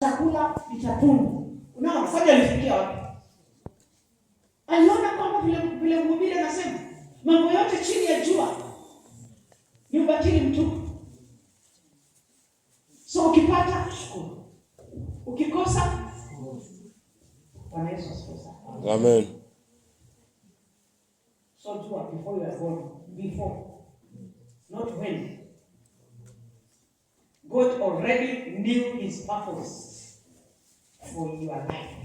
Chakula ni cha tumbo. Unaona, sasa alifikia wapi? Aliona kwamba vile vile mhubiri anasema mambo yote chini ya jua ni ubatili mtupu. So ukipata, shukuru, ukikosa, Bwana Yesu asifiwe sana. Amen. So jua before you are born, before, not when. God already knew his purpose for your life.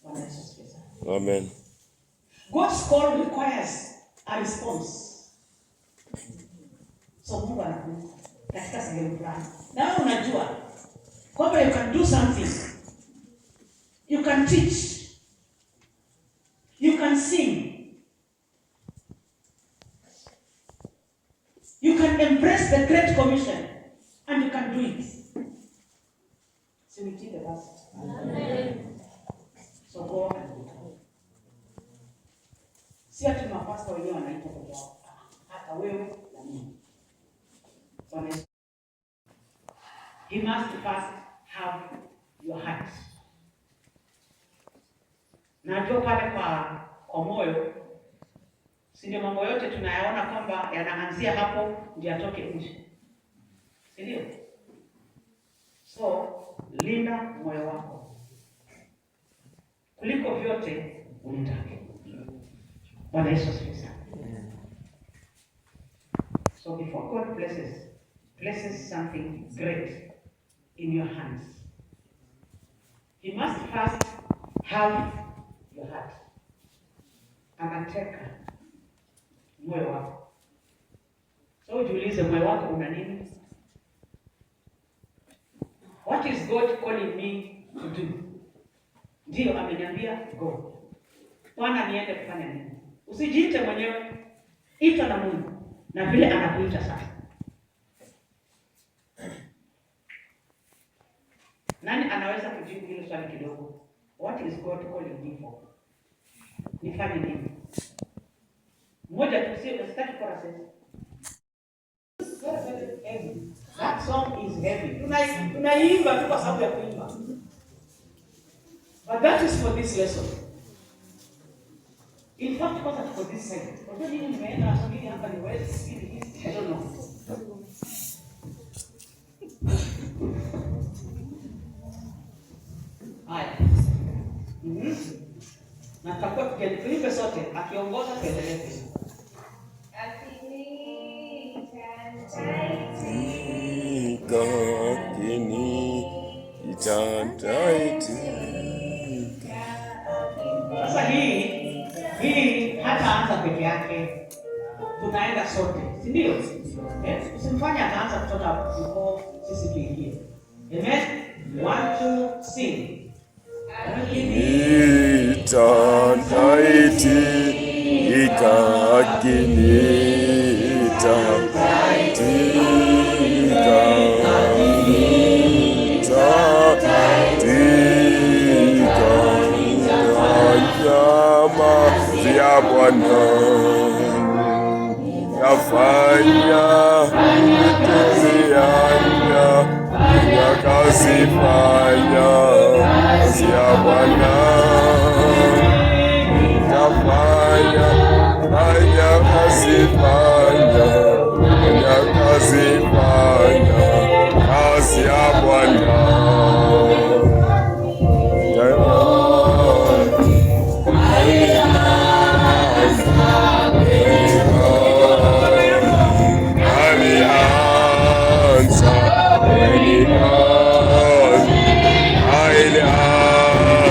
Bwana Yesu asifiwe sana. Amen. God's call requires a response. So Mungu anakuita katika sehemu fulani, na wewe unajua kwamba you can do something, you can teach, you can sing, you can embrace the Great Commission and you can do it. Si uitike basi. So go and do it. Si ati mapasta wenyewe wanaitwa peke yao, hata wewe na mimi. Bwana Yesu. He must first have your heart. Najua pale kwa moyo, si ndio mambo yote tunayaona kwamba yanaanzia hapo ndio yatoke nje, si ndio? So linda moyo wako kuliko vyote ulindavyo. Bwana Yesu asifiwe sana. So before God places something great in your hands, he must first have your heart. Anateka moyo wako. So ujiulize, moyo wako una nini? What is God calling me to do? Ndio ameniambia go. Bwana, niende kufanya nini? Usijiite mwenyewe, ita na Mungu na vile anakuita sasa. Nani anaweza kujibu hilo swali kidogo? What is God calling me for? Nifanye nini? Mmoja tu, sio, sitaki choruses. Very, very heavy. That song is heavy. Tunaiimba tu kwa sababu ya kuimba. But that is for this lesson. In fact, kwanza tuko this side. Kwa nini nimeenda wengine hapa ni west, wengine east, I don't know. Haya. Na tutakuwa tukiimba sote, akiongoza tuendelee kuimba. Tika kini itantaitika. Sasa hii hataanza peke yake, tunaenda sote, si ndio? Usimfanye ataanza kutoka before sisi tuingie. Amen. 1, 2, sing. Itantaitika kini itantaitika. Tika nyama ya Bwana yafanya tumianya yakazifanya kazi ya Bwana yafanya fanya kazifanya fanya kazifanya kazi ya Bwana. Alianza,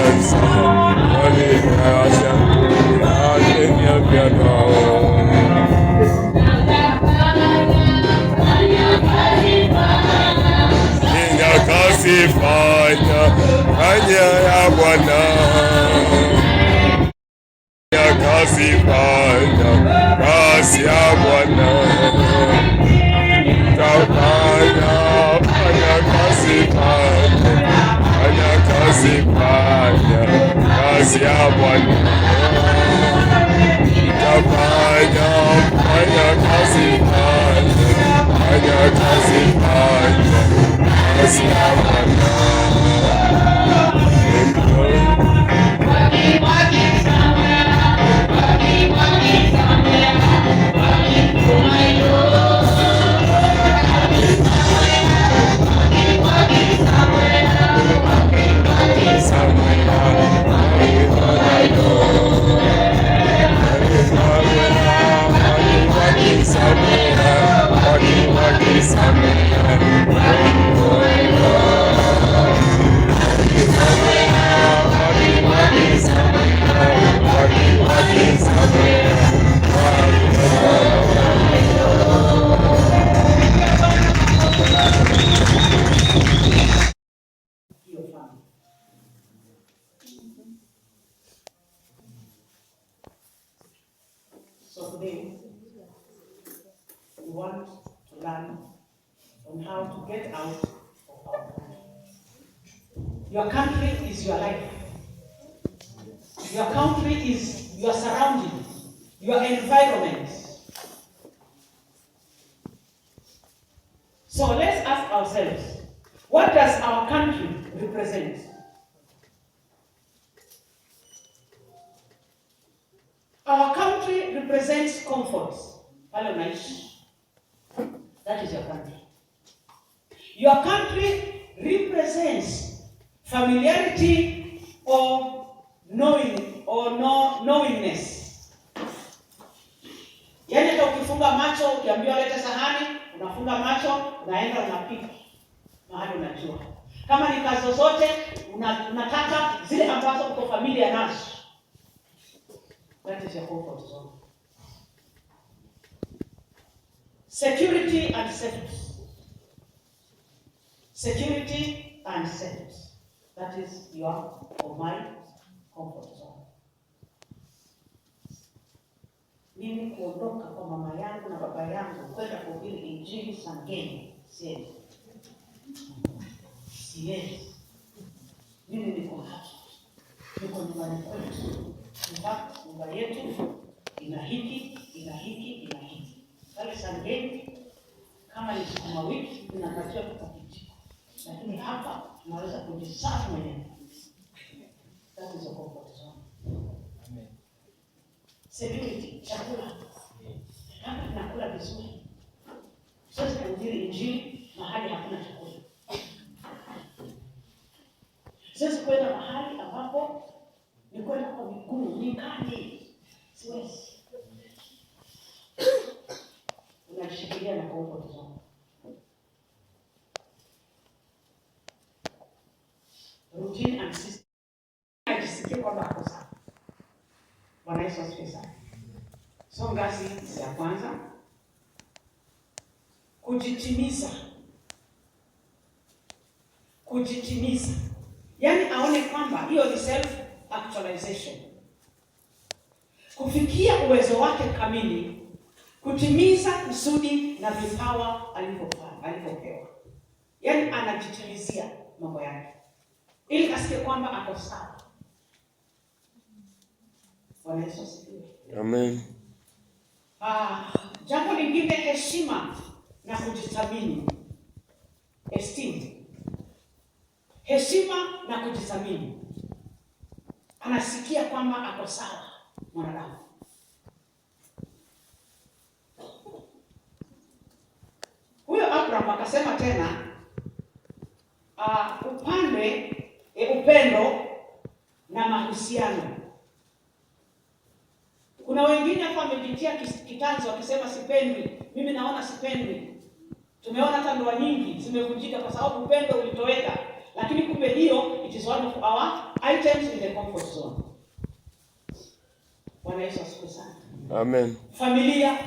alianza, alianza, alianza. Ninakazifanya fanya ya Bwana, yakazifanya kazi ya Bwana, tafanya fanya kazi fanya fanya kazi fanya kazi ya Bwana, tafanya fanya kazi fanya fanya kazi fanya kazi ya Bwana. Your country is your life. Your country is your surrounding, your environment. So let's ask ourselves, what does our country represent? Our country represents comfort. Pale unaishi. That is your country. Your country represents familiarity or knowing or no knowingness. Yaani hata ukifunga macho ukiambiwa leta sahani, unafunga macho, unaenda unapika mahali unajua. Kama ni kazi zozote unataka zile ambazo uko familiar nazo. That is your comfort zone. Security and safety. Security and safety. That is your or my comfort zone. Mimi kuondoka kwa mama yangu na baba yangu kwenda kuhubiri Injili Sangeni, siwezi. Siwezi. Mimi niko hapa. Niko nyumbani kwetu. In fact, nyumba yetu ina hiki, ina hiki, ina hiki. Pale Sangeni kama ni sukuma wiki tunapatiwa kwa kijiko. Lakini hapa tunaweza kujisafu mwenyewe. That is a comfort zone. Amen. Security, chakula. Hapa tunakula vizuri. Siwezi kuhubiri Injili mahali hakuna chakula. Siwezi kwenda mahali ambapo ni kwenda kwa miguu, nyikani. Siwezi. Unashikilia na comfort zone. Routine and system. Ajisikie kwamba ako sawa. Bwana Yesu asifiwe sana. So ngazi ya kwanza, kujitimiza. Kujitimiza. Yaani aone kwamba hiyo ni self actualization. Kufikia uwezo wake kamili, kutimiza kusudi na vipawa alivyopewa. Yaani anajitimizia mambo yake ili asikie kwamba ako sawa. Bwana Yesu asifiwe. Amen. Jambo lingine, heshima na kujithamini. Esteem. Heshima na kujithamini. Anasikia kwamba ako sawa mwanadamu. Huyo Abraham akasema tena, upendo na mahusiano. Kuna wengine hapa wamejitia kitanzo wakisema sipendwi, mimi naona sipendwi. Tumeona hata ndoa nyingi zimevunjika kwa sababu upendo ulitoweka. Lakini kumbe hiyo it is one of our items in the comfort zone. Bwana Yesu asifiwe sana. Amen. Familia,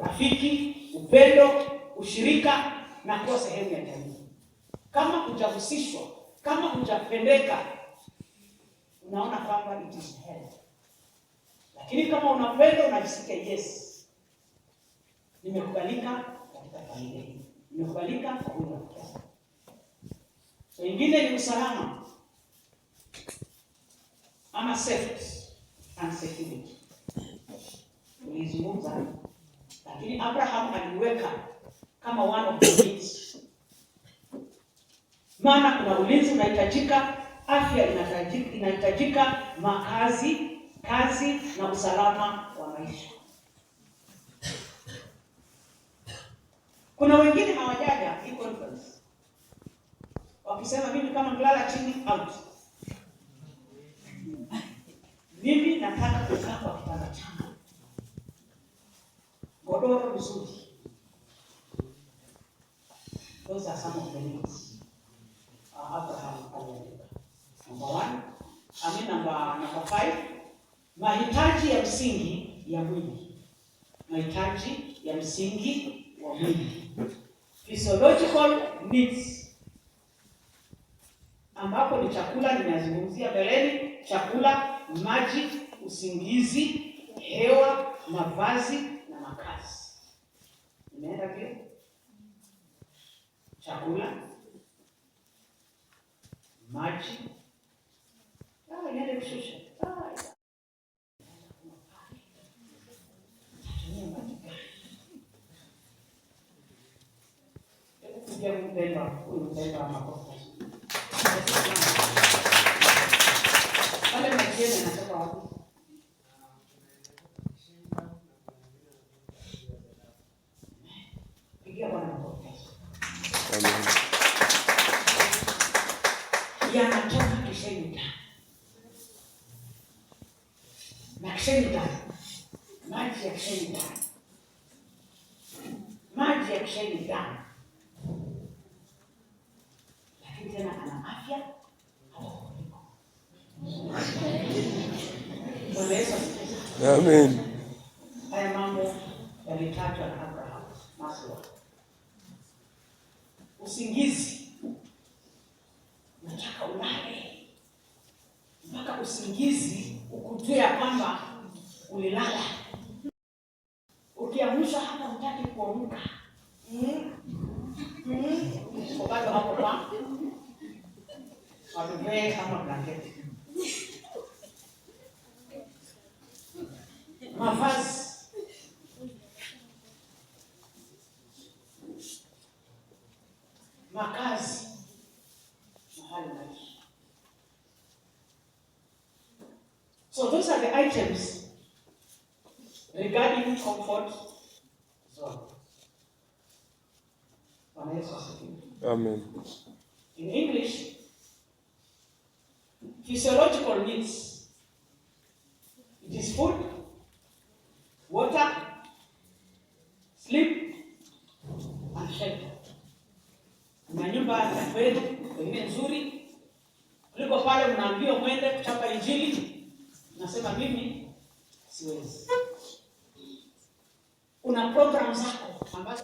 rafiki, upendo, ushirika na kuwa sehemu ya jamii. Kama hujahusishwa, kama hujapendeka, unaona kwamba it is hell. Lakini kama unapenda unajisikia yes, nimekubalika katika familia hii, nimekubalika kwa huyu rafiki yangu. Wengine ni usalama ama safety and security. Tulizungumza, lakini Abraham aliweka kama one of the needs. Maana kuna ulinzi unahitajika, afya inahitajika, makazi, kazi na usalama wa maisha. Kuna wengine hawajaja hii conference wakisema mimi kama mlala chini out, mimi nataka kukaa kwa kitanda changu, godoro vizuri. Those are some of the needs. Abraham aliandika. Number one, I mean number 5, mahitaji ya msingi ya mwili. Mahitaji ya msingi wa mwili. Physiological needs. Ambapo ni chakula, nimeyazungumzia mbeleni, chakula, maji, usingizi, hewa, mavazi na makazi. Nimeenda vile? Chakula, maji, Maji niende kushusha. Tumia maji gani? Hebu pigia mpendwa huyu, mpendwa wa makofi. Pale maji yenu yanatoka wapi? Pigia Bwana makofi. Amen. Yanatoka Kishenyi Dam. Na Kishenyi Dam, maji ya Kishenyi Dam, maji ya Kishenyi Dam, lakini tena ana afya hata kuliko. Bwana Yesu asifiwe. Amen. Haya mambo yalitajwa na Abraham Maslow. Usingizi, nataka ulale mpaka usingizi ukujue ya kwamba ulilala. Ukiamshwa hata hutaki kuamka. Uko bado hapo kwa maduvet ama blanketi. Mavazi, makazi, mahali unaishi. So those are the items regarding comfort zone. Bwana Yesu asifiwe. Amen. In English, physiological needs. It is food, water, sleep, and shelter. Na nyumba ya kwenu pengine nzuri kuliko pale mnaambiwa mwende kuchapa Injili, nasema mimi siwezi. Una program zako ambazo